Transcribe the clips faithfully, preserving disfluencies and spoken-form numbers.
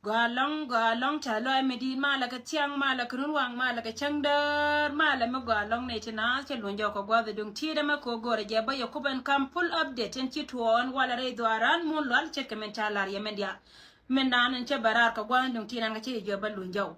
Gɔaa ɛlɔ̱ŋ, gɔaa ɛlɔ̱ŋ, ca lɔaac mi di̱i̱t, malɛ kɛ thiaŋ, malɛ kɛ runwaŋ, malɛ kɛ cäŋdäär, malɛ mi gɔaa ɛlɔ̱ŋ nɛy ti naath. Cɛ luny jɔk kɛ gua̱th duŋ ti̱i̱t ɛmɛ kɛ ɣöö go̱rɛ jɛ bä yɛ kup ɛn ka̱m full update ɛn ci tuɔɔk ɛn walɛ rɛy dhuaaran mun lual ce̱tkɛ min ca la̱r yɛ min diaal. Min naan ɛn cä bɛ raar kɛ gua̱th duŋ ti̱i̱t ɛn kɛ cä yɛ jiɔp bä luny jɔk.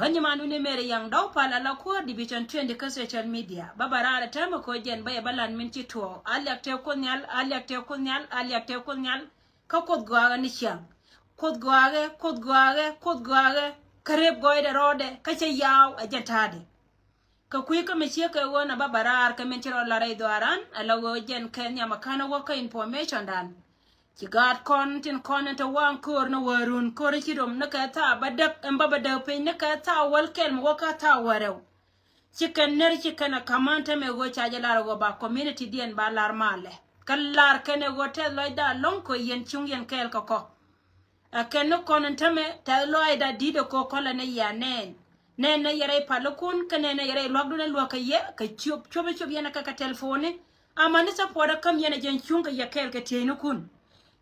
Ɣän nyimandu ni Mary Yaŋ Dɔw Pal ala kuäär division twenty kä social media. Bä bä raar ɛ täämɛ kɛ ɣöö jɛn bä yɛ bä la̱t min ci tuɔɔk. A liak tëë Kuoth Nhial, a liak tëë Kuoth Nhial, a liak tëë Kuoth Nhial. Kä Kuoth gɔaaɛ ni ciaŋ. Kuoth gɔaaɛ, Kuoth gɔaaɛ, Kuoth gɔaaɛ. Kä rep gɔɔydɛ rɔɔdɛ, kä cä yaaw ɛ jɛn ta̱a̱dɛ. Kɛ kui̱ kä mi ciek kɛ ɣöö na bä bä raar kɛ min ci rɔ la̱r rɛy dhuaaran, ala ɣöö jɛn kɛ nhiam ɛ ka̱n ɛ wä kä information dan. Ci gaat kɔn tin kɔn in te waŋ köör ni wä run köör ci rom ni kɛ thaak bä däk ɛn bä bä däk piny ni kɛ thaak wäl kɛl mi wä kä thaak wä rɛw. Ci kɛn ner ci kɛn a ka̱m ɛn täämɛ ɣöö ca jɛ lar ɣöö ba community diɛn ba lar malɛ. Kä lar kɛn ɛ ɣöö tɛth lɔcda ɛlɔ̱ŋ kɛ yɛn cuŋ yɛn kɛɛl kɛ kɔ. Ɛ kɛn ni kɔn ɛn täämɛ tɛth lɔcda di̱t ɛ kɔ kɔlɛ ni yɛ nɛɛn. Nɛɛn ni yɛ rɛy palikun kä nɛɛn ni yɛ rɛy luakdun ɛ luäk kɛ yɛ kɛ cuop cuop cuop yɛn ɛ kɛ kɛ telefoni. Amäni support ɛ käm yɛn ɛ jɛn cuŋ kɛ yɛ kɛɛl kɛ tieynikun.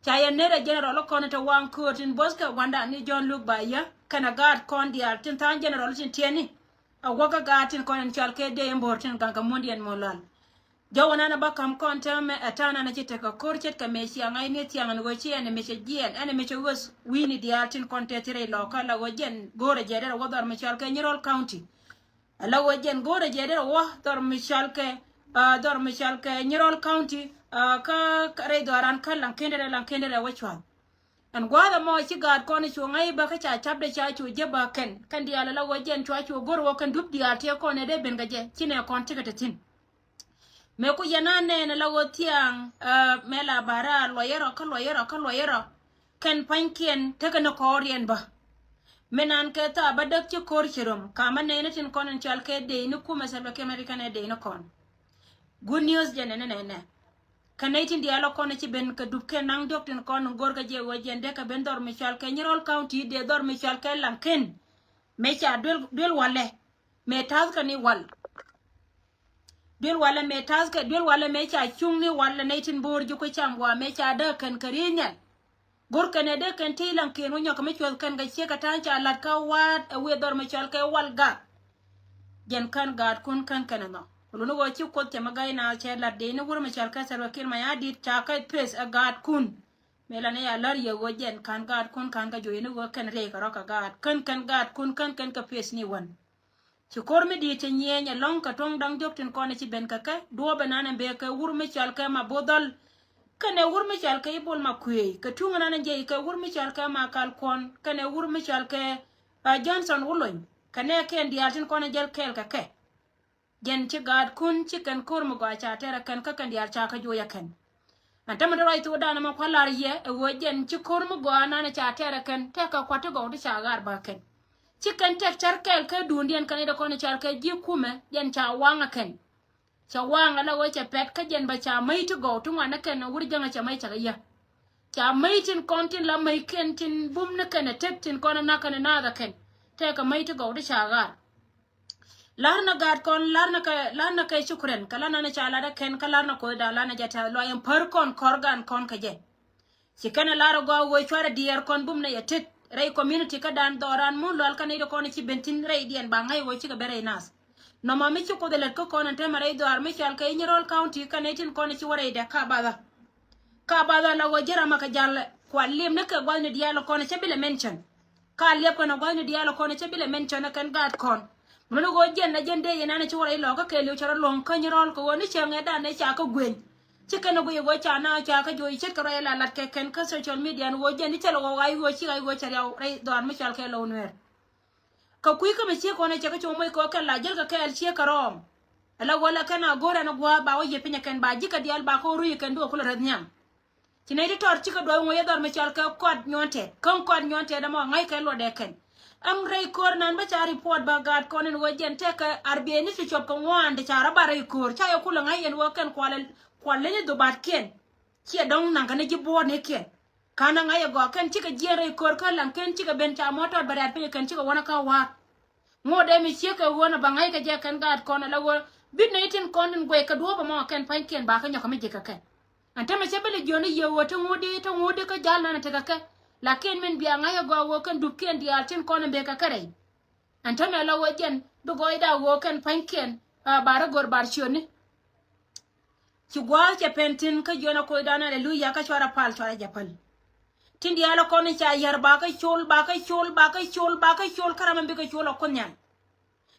Ca yɛ ner ɛ general kɔn te waŋ köör tin bo̱th kɛ gua̱ndan ni John Luke ba yɛ kɛnɛ gaat kɔn diaal tin tha̱a̱ŋ general tin tiɛni. A wäkä gaat tin kɔn in cɔal kɛ dee in bo̱r tin gaŋ kɛ muɔ̱ndiɛn muɔ̱n lual. Jɔwä nan a bä ka̱m kɔn täämɛ ɛ ta̱a̱ nan a ci tekɛ ko̱r ce̱tkɛ mëë ciaŋ a in i̱ thiaŋ ɛn ɣöö ci ɛn ɛmɛ cɛ jiɛɛn ɛn ɛmɛ cɛ ɣöth wi̱i̱ni diaal tin kɔn te thirɛ ilɔkä la ɣöö jɛn go̱o̱rɛ jɛ derɛ wä dhɔr mi cɔal kɛ Nyirol County. Ala ɣöö jɛn go̱o̱rɛ jɛ derɛ wä dhɔr mi cɔal kɛ, ah, dhɔr mi cɔal kɛ Nyirol County, ah, kä, kä rɛy dhɔran kä Laŋkendɛrɛ, Laŋkendɛrɛ wä cua̱th. Ɛn gua̱a̱th ɛmɔ ci gaat kɔn cu ŋa̱c bä kä ca capdɛ ca cu jɛ bä kɛn. Kɛn diaal ala ɣöö jɛn cua cu go̱r wä kɛn dup diaal tiɛ kɔn ɛ dee ben kɛ jɛ. Ci nɛ kɔn tekɛ te thi̱n. Mëë ku yɛn a nɛn ala ɣöö thiaŋ, ah, mɛ la ba raar luɔyɛ rɔ kä luɔyɛ rɔ kä luɔyɛ rɔ. Kɛn pa̱nykiɛn tekɛ ni kɔɔriɛn bä. Min an kɛ thaak bä däk ci ko̱r ci rom. Kamä nɛɛni tin kɔn in cɔal kɛ dey ni kumɛ Salva Kiir Mayardit kɛnɛ dey ni kɔn. Good news jɛ nɛnɛ nɛnɛ. Kä nɛy tin diaal ɔ kɔn ci ben kɛ dup kɛ naŋ diɔ̱k tin kɔn in go̱r kɛ jɛ ɣöö jɛn dee kɛ ben dhɔr mi cɔal kɛ Nyirol County dee dhɔr mi cɔal kɛ Laŋken. Mëë ca duel, duel walɛ. Mëë ta̱thkɛ ni wal. Duel walɛ mëë ta̱thkɛ, duel walɛ mëë ca cuŋni walɛ nɛy tin bo̱o̱r ji̱ ku cam wa mëë ca dee kɛn kɛ riey nhial. Go̱r kɛn ɛ dee kɛn tëë Laŋken wä nyɔk kɛ mi cuɔth kɛn kɛ ciek kɛ ta̱a̱ŋ ca la̱t kä wa̱a̱t ɛ wëë dhɔr mi cɔal kɛ Walgak. Jɛn kän gaatkun kän kɛn ɛ nhɔk. Luni ɣöö ci Kuoth cɛ mi ga̱y na cɛ la̱t dee ni wur mi cɔal kɛ Salva Kiir Mayardit ca kɛ peth ɛ gaatkun. Mëë la ni ya lär yɛ ɣöö jɛn kän gaatkun kän kɛ juɔyni ɣöö kɛn riey kɛ rɔ kɛ gaat kän kɛn gaatkun kän kɛn kɛ peth ni wän. Ci ko̱r mi di̱i̱t cɛ nyieny ɛlɔ̱ŋ kɛ tuɔ̱ŋ da̱ŋ diɔ̱k tin kɔn ɛ ci ben kɛ kɛ duɔ̱ɔ̱p ɛnan ɛn bee kɛ wur mi cɔal kɛ Mabothɔl. Kɛnɛ wur mi cɔal kɛ Ibol Makuëëc kɛ tuŋ ɛnan ɛn jiɛc kɛ wur mi cɔal kɛ Makal Kuɔn kɛnɛ wur mi cɔal kɛ, ah, Johnson Wulony. Kɛnɛ kɛn diaal tin kɔn ɛ jäl kɛɛl kɛ kɛ. Jɛn ci gaatkun ci kɛn ko̱r mi gɔaa ca tɛrɛ kɛn kä kɛn diaal ca kä juɔyɛ kɛn. Ɛn tämɛ ti ruac thokdan ɛmɔ kua lar yɛ ɛ ɣöö jɛn ci ko̱r mi gɔaa nanɛ ca tɛrɛ kɛn tɛkɛ kua̱t ti gɔw ti ca ɣaar bä kɛn. Ci kɛn tɛk cär kɛɛl kä duundiɛn kɛn idɛ kɔn i̱ cal kɛ ji̱ kumɛ jɛn ca waŋ ɛ kɛn. Ca waŋ ɛ la ɣöö cɛ pɛt kä jɛn bä ca mäc ti gɔw ti ŋuan ɛ kɛn ɛ wur jäŋ ɛ cɛ mäc cɛ kɛ yä. Ca mäc tin kɔn tin la mäc kɛn tin bum ni kɛn ɛ tet tin kɔn ɛ nak kɛn ɛ naath ɛ kɛn. Tɛkɛ mäc ti gɔw ti ca ɣaar. Lar na gaat kɔn, lar na kɛ, lar na kɛ cukran, kɛ lar na ni ca lat ɛ kɛn, kä lar na ko̱o̱da, lar na jɛ tɛth lɔac ɛn pär kɔn kɔr gan kɔn kɛ jɛ. Ci kɛn ɛ lar ɛ gɔaa ɣöö cuarɛ diɛɛr kɔn bum na yɛ tet rɛy community kä dan dhɔran mun lual kä nɛy ti kɔn ci ben thi̱n rɛydiɛn ba ŋa̱c ɣöö cikɛ ben rɛy nath. Nɔmɔ mi ci Kuoth ɛ lät kä kɔn ɛn tɛmɛ rɛy dhɔar mi cɔal kɛ Nyirol County kä nɛy tin kɔn ci wä rɛydɛ ka bathä. Ka bathä la ɣöö ji̱ ram a kɛ jal kual lim ni kɛ gua̱thni diaal kɔn cä bilɛ mention. Ka liɛp kɛn a gua̱thni diaal kɔn cä bilɛ mention ɛ kɛn gaat kɔn. Muni ɣöö jiɛn na jiɛn dee yɛn ɛn ci wä rɛy lɔkä kɛɛliw cɛ rɔ luɔ̱ŋ kä Nyirol kɛ ɣöö ni cɛ ŋɛ dan ni ca kä gueny. Ci kɛn a guiy ɣöö ca na ca kä juɔc ce̱tkɛ ruac la lat kɛ kɛn kä social media ni ɣöö jiɛn ni cɛ lɛ ɣɔw ɣac ɣöö ci ɣac ɣöö cɛ riaw rɛy dhɔaar mi cɔal kɛ Low Nuɛɛr. Kɛ kui̱ kä mi ciek kɔn cɛ kä cuɔ moc kɛ ɣöö kɛn la jäl kɛ kɛɛl ciek kɛ rɔɔm. Ala ɣöö la kɛn a go̱o̱r ɛn a gua̱a̱th ba wä yiëë piny ɛ kɛn ba ji̱ kɛ diaal ba kä wä rui̱ kɛn duɔ̱ɔ̱k kulɛ räth nhiam. Ci nɛy ti tɔɔr cikɛ duɔ̱ɔ̱c ŋuɔ̱c ɛ dhɔr mi cɔal kɛ Kuat Nyuɔ̱n Tɛt. Kä Kuat Nyuɔ̱n Tɛt ɛmɔ ŋa̱c kɛ luɔtdɛ kɛn. Ɛm rɛy köör nan bä ca report bä gaat kɔn ɛn ɣöö jɛn tɛkɛ arbiɛni ti cuɔp kɛ ŋuan ti ca rɔ bar rɛy köör ca yɛ kulɛ ŋa̱c yɛn ɣöö kɛn kual, kual leny ɛ dhubatkiɛn. Ciɛ dɔ̱ŋ naŋ kɛn ji̱ buɔɔtnikiɛn. Ka̱n a ŋa̱c ɛ gɔaa kɛn cikɛ jiɛn rɛy köör kä Laŋken cikɛ ben ca mɔ tɔt bɛ rɛ̈t piny kɛn cikɛ wänä kä wa̱a̱t. Ŋot ɛ mi ciek kɛ ɣöö na bɛ ŋa̱c kɛ jɛ kɛn gaat kɔn ala ɣöö bi nɛy tin kɔn in guɛc kɛ duɔ̱ɔ̱p ɛmɔ kɛn pa̱nykiɛn ba kä nyɔk kɛ mi ji̱ kɛ kɛn. Ɛn tämɛ cä bi lɛ jiɔni yɛ ɣöö ti ŋuudi ti ŋuudi kä ja̱l nan tekɛ kɛ. Lakin min bia ŋa̱c ɛ gɔaa ɣöö kɛn dupkiɛn diaal tin kɔn in bek kɛ kärɛc. Ɛn täämɛ la ɣöö jɛn bi gɔɔyda ɣöö kɛn pua̱nykiɛn, ah, bar ɛ gör bar ciötni. Ci gua̱a̱th cɛ pɛn thi̱n kä jiɔn a koc dan, aleluya, kä cuarɛ pal, cuarɛ jɛ päl. Tin diaal ɛ kɔn in ca yär ba kä col, ba kä col, ba kä col, ba kä col, kä ram in bikɛ col ɛ Kuoth Nhial.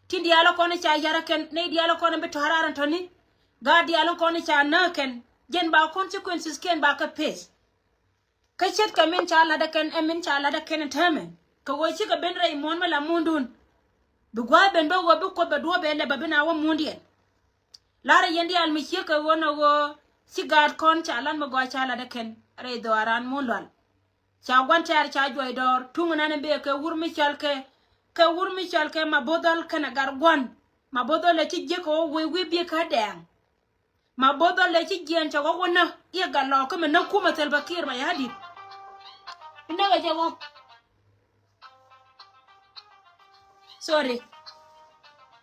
Tin diaal ɛ kɔn in ca yär ɛ kɛn, nɛy diaal ɛ kɔn in bi tɔ̱ raar in tɔ̱ni. Gaat diaal in kɔn in ca nääk kɛn, jɛn ba consequences kiɛn ba kä peth. Kä ce̱tkɛ min ca la̱t ɛ kɛn, ɛ min ca la̱t ɛ kɛn in täämɛ. Kɛ ɣöö cikɛ ben rɛy muɔ̱ɔ̱n mi la muundun. Bi gua̱a̱th ben bä ɣöö bi Kuoth bɛ duɔ̱ɔ̱p ɛ lɛ bɛ bi na wä muundiɛn. La̱rä yɛn diaal mi ciek kɛ ɣöö nɔ ɣöö ci gaat kɔn ca lat mi gɔaa ca lat ɛ kɛn rɛy dhɔaaran muun lual. Ca gua̱n tɛ̈r ca juɔc dɔɔr tuŋ nan in bee kɛ wur mi cɔal kɛ, kɛ wur mi cɔal kɛ Mabothol kɛnɛ Gatguan. Mabothol ɛ ci jiäk kɛ wä wee wi̱i̱ biek kä dɛɛŋ. Mabothol ɛ ci jiɛɛn cɛ wä wä nä i̱ gat lɔɔkä mi nä kumɛ Salva Kiir Mayardit. Inä kɛ jɛ wä. Sorry.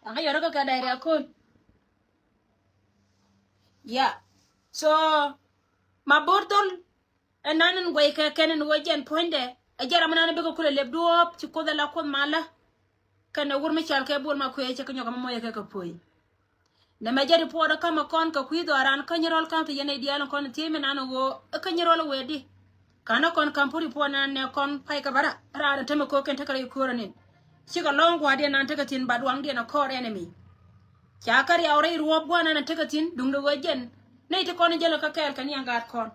Aŋa yɔrä kä kɛ dɛy riako̱l. Yeah. So Mabothol, ɛ nan in guɛy kɛ kɛn in wä jɛn puɔ̱nydɛ. Ɛ jɛ ram nan in bikɛ kulɛ lep duɔ̱ɔ̱p ci Kuoth ɛ la Kuoth malä. Kɛn ɛ wur mi cɔal kɛ Bol Makuei cɛ kɛ nyɔk ɛ mɛ mɔyɛ kɛ kɛ puɔ̱ny. Nɛmɛ jɛ report ɛ ka̱mɛ kɔn kɛ kui̱ dhɔaaran kä Nyirol County yɛn ɛ diaal in kɔn thiec mi nan in ɣöö ɛ kä Nyirol ɛ wee di. Ka̱n ɛ kɔn ka̱m put report nan nɛ kɔn pay kɛ bä ra raan in tämɛ ko̱o̱k kɛn tekɛ rɛy köörä nin. Cikɛ lɔ̱ŋ gua̱a̱rdiɛn nan tekɛ thi̱n ba duaŋdiɛn ɛ kɔɔr enemy. Ca kä riaw rɛy ruɔ̱ɔ̱p gua̱a̱r nan in tekɛ thi̱n duŋdɛ ɣöö jɛn nɛy ti kɔn in jäl kä kɛɛl kɛ ni ɛn gaat kɔn.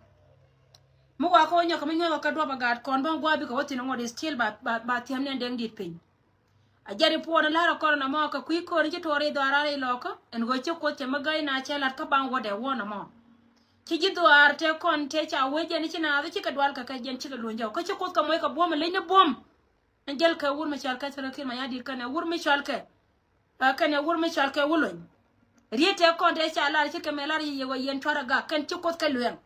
Mi wakä wä nyɔk kɛ mi nyuɔ̱th kɛ duɔp ɛ gaat kɔn bä gua̱a̱r bikɛ wä thi̱n ŋuɔ̱t is still ba, ba, ba thiäm ni ɛn dɛŋ di̱t piny. A jɛ report in la̱rä kɔn nɔmɔ kɛ kui̱ köör in ci tuɔɔr i̱ dhɔaar rɛy lɔɔkä ɛn ɣöö ci Kuoth cɛ mi gäy na cɛ la̱t kä baŋ wädɛ wä nɔmɔ. Ci ji̱ dhɔaar tëë kɔn tëë ca wee jɛn i̱ ci naath i̱ cikɛ dual kɛ kɛ jɛn cikɛ luny jɔw kä ci Kuoth kɛ moc kɛ buɔ̱m in leny ni buɔ̱m. Ɛn jäl kɛ wur mi cɔal kɛ Salva Kiir Mayardit kɛnɛ wur mi cɔal kɛ, ɛ, kɛnɛ wur mi cɔal kɛ Wulony. Riet tëë kɔn tëë ca lar ce̱tkɛ mëë lar yɛ yɛ wä yɛn cuarɛ gak kɛn ci Kuoth kɛ luɛŋ.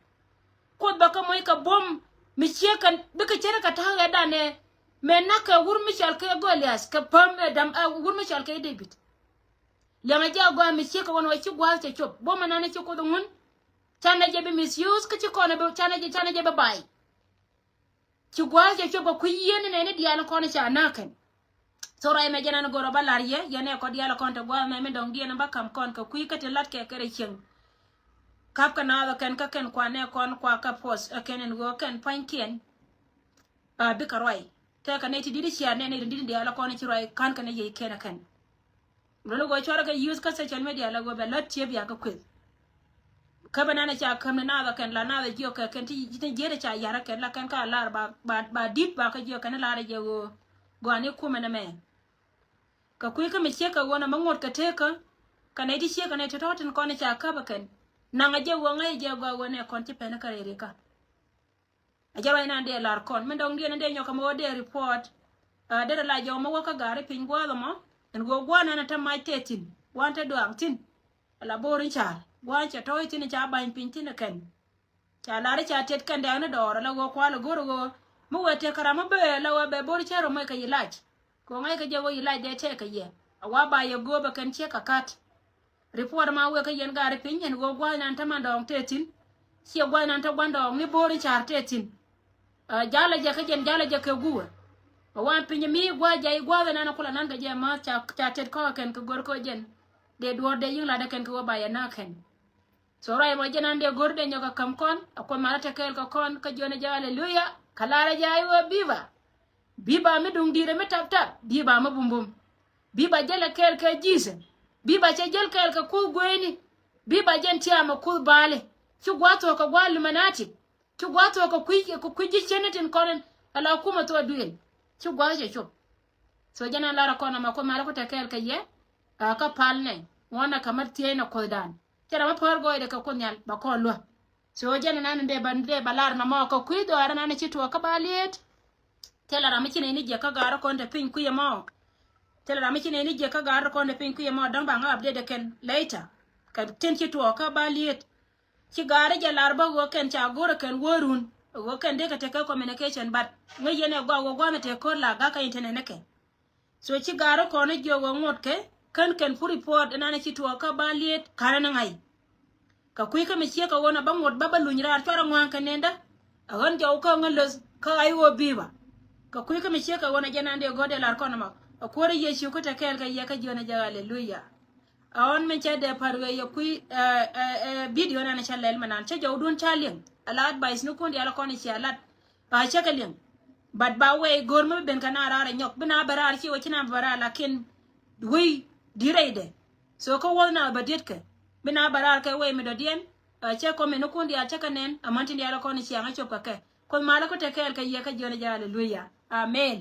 Kuoth bɛ kä moc kɛ buɔ̱m mi ciek kɛn bikɛ ce̱tkɛ ta̱a̱ ɣɛɛtdan ɛ mëë nak kɛ wur mi cɔal kɛ Goliath kɛ päm ɛ dam, ɛ, wur mi cɔal kɛ David. Liɛŋɛ jɛ agɔaa mi ciek kɛ wän wä ci gua̱a̱th cɛ cop buɔ̱m ɛnan ɛ ci Kuoth ŋun. Canɛ jɛ bi misuse kä ci kɔn ɛ bi canɛ jɛ, canɛ jɛ bi bay. Ci gua̱a̱th cɛ cop kɛ kui̱ yieen ni nɛni diaal kɔn ca na̱a̱kɛn. Thora ɛmɛ jɛn an go̱rɔ ba lar yɛ yɛn ɛ kɔ diaal kɔn te gua̱a̱th mɛ mi dɔ̱ŋ diɛn ba ka̱m kɔn kɛ kui̱ kä ti lat kɛ kɛ rɛ cieŋ. Ka̱p kɛ naath ɛ kɛn kä kɛn kuan ɛ kɔn kua kä puɔth ɛ kɛn ɛn ɣöö kɛn pua̱nykiɛn. A bikɛ ruac tɛkɛ nɛy ti di̱t cia nɛn nɛy ti di̱t diaal kɔn ci ruac ka̱n kɛn ɛ yiey kɛn ɛ kɛn. Luni ɣöö cuarɛ kɛ use kä social media la ɣöö bɛ lät cië bia kä kueth. Kä bɛ nanɛ ca käm ni naath ɛ kɛn la naath ɛ jiök kɛ kɛn ti ji̱n jiet ɛ ca yar ɛ kɛn la kɛn ka lar ba, ba, ba di̱t ba kä jiök kɛn lar ɛ jɛ ɣöö gɔaa ni kumɛ nɛ mɛ. Kɛ kui̱ kä mi ciek kɛ ɣöö nɛ mɛ ŋot kɛ tekä kɛ nɛy ti ciek kɛ nɛy ti tɔ̱ tin kɔn ɛ ca käp ɛ kɛn. Naŋ ɛ jɛ ɣöö ŋäc ɛ jɛ gɔaa ɣöö nɛ kɔn ci pɛn kä rɛy rikä. A jɛ ruac nan dee lar kɔn min dɔŋ diɛn in dee nyɔk kɛ mɛ wä dee report. A derɛ la jɔw mɛ wä kä gari piny gua̱a̱th ɛmɔ ɛn ɣöö gua̱a̱th nan in te mac tëë thi̱n gua̱a̱th te duaŋ thi̱n. Ala bo̱o̱r in ca̱r gua̱a̱th cɛ tɔ̱ɔ̱c thi̱n in ca ba̱ny piny thi̱n ɛ kɛn. Ca lar in ca tet kɛn dɛɛk ni dɔɔr ala ɣöö kual ɛ go̱r ɛ ɣöö mi wëë tëë kɛ ram mi bee ala ɣöö bɛ bo̱o̱r cär ɛ moc kɛ yi lac. Kɛ ɣöö ŋa̱ckɛ jɛ ɣöö yi lac dee tɛɛk kɛ yɛ a wa ba yɛ go̱o̱p ɛ kɛn ciek kɛ ka̱t. Report ma wek kä yɛn gari piny ɛn ɣöö gua̱a̱th nan tämɛ dɔɔŋ tëë thi̱n. Ciɛ gua̱a̱th nan te gua̱n dɔɔŋ ni bo̱o̱r in ca̱r tëë thi̱n. Ɛ, jalɛ jɛ kä jɛn jalɛ jɛ kɛ guwä. Ɛ wan piny mi gua̱a̱th jɛ i̱ gua̱a̱th nan kula nan kɛ jɛ ma̱a̱th ca, ca tet kɔ̱kä kɛn kɛ go̱r kä jɛn. Dee duɔ̱ɔ̱r dee yi̱ŋ latdä kɛn kɛ wä ba yɛ na̱a̱k kɛn. So ruac mɔ jɛn an dee go̱r dee nyɔk kɛ käm kɔn a Kuoth malä te kɛɛl kɛ kɔn kä jiɔn ɛ jɛ aleluya kɛ larɛ jɛ a i̱ wee biba. Biba mi duŋ di̱i̱rɛ mi tap tap biba mi bum bum. Biba jäl ɛ kɛɛl kɛ Jesus. Biba cɛ jäl kɛɛl kɛ kuth gueyni. Biba jɛn tiaam ɛ kuth baali. Ci gua̱a̱th thuɔ̱k kɛ gua̱a̱th Illuminati. Ci gua̱a̱th thuɔ̱k kɛ kui̱, kɛ kui̱ ji̱ cien ni tin kɔn in ala kumɛ thuɔ̱k duëël. Ci gua̱a̱th cɛ cop. So jɛn an lar ɛ kɔn ɛmɛ Kuoth malä ku te kɛɛl kɛ yɛ. A kä pal nɛ ŋuɔ̱n ɛ kä mät thiec nɛ Kuothdan. Cɛ ram mi päär gɔɔydɛ kɛ Kuoth Nhial ba kɔn luäk. So jɛn ɛn an dee ba, dee ba lar nɔmɔ kɛ kui̱ dhɔaar ɛn an ci tuɔɔk kä ba liet. Thilɛ ram mi ci nɛy ni jiɛk kä gaar kɔn te piny kui̱ ɛmɔ. Thilɛ ram mi ci nɛy ni jiɛk kä gaar kɔn te piny kui̱ ɛmɔ dɔ̱ŋ ba ŋa update kɛn later. Kɛ tin ci tuɔɔk kä ba liet. Ci gaar jɛ lar bä ɣöö kɛn ca go̱r ɛ kɛn wä run ɣöö kɛn dee kɛ tekɛ communication but ŋäc yɛn ɛ gɔaa ɣöö gua̱a̱th mi te ko̱r la ga̱kä internet ni kɛ. So ci gaari kɔn i̱ jiök ɛ ŋot kɛ kän kɛn put report inan i̱ ci tuɔɔk kä ba liet ka̱n in ŋa̱c. Kɛ kui̱ kä mi ciek kɛ ɣöö na bä ŋot bä bä luny raar cuarɛ ŋua̱a̱ŋ kɛ nendä. Ɛ ɣän jɔw kä ŋä löth kä ɣa̱c ɣöö bi̱i̱ bä. Kɛ kui̱ kä mi ciek kɛ ɣöö nɛ jɛ nan dee gɔ̱r dee lar kɔn ɛmɔ. Ɛ kuäär Yecu kä te kɛɛl kɛ yɛ kä jiön ɛ jɛ, aleluya. Ɛ ɣän min cɛ dee pa̱r ɣöö yɛ kui̱ ɛ, ɛ, ɛ, bidio nan cɛ lɛl mi nan cä jɔwdun ca liŋ. Ala advice ni kun diaal kɔn i̱ cia lat. A cä kɛ liŋ. But ba wee go̱r mi bi ben kɛ na raar ɛ nyɔk. Bi na bɛ raar ci wee ci na bɛ raar lakin wee di rɛydɛ. So kä wuɔth na bɛ diet kɛ. Bi na bɛ raar kɛ wee mi dɔ̱diɛn. A cä kɔmi ni kun diaal cä kɛ nɛn. Aman tin diaal kɔn i̱ cia ŋä cop kɛ kɛ. Kuoth malä kä te kɛɛl kɛ yɛ kä jiön ɛ jɛ, aleluya. Amen.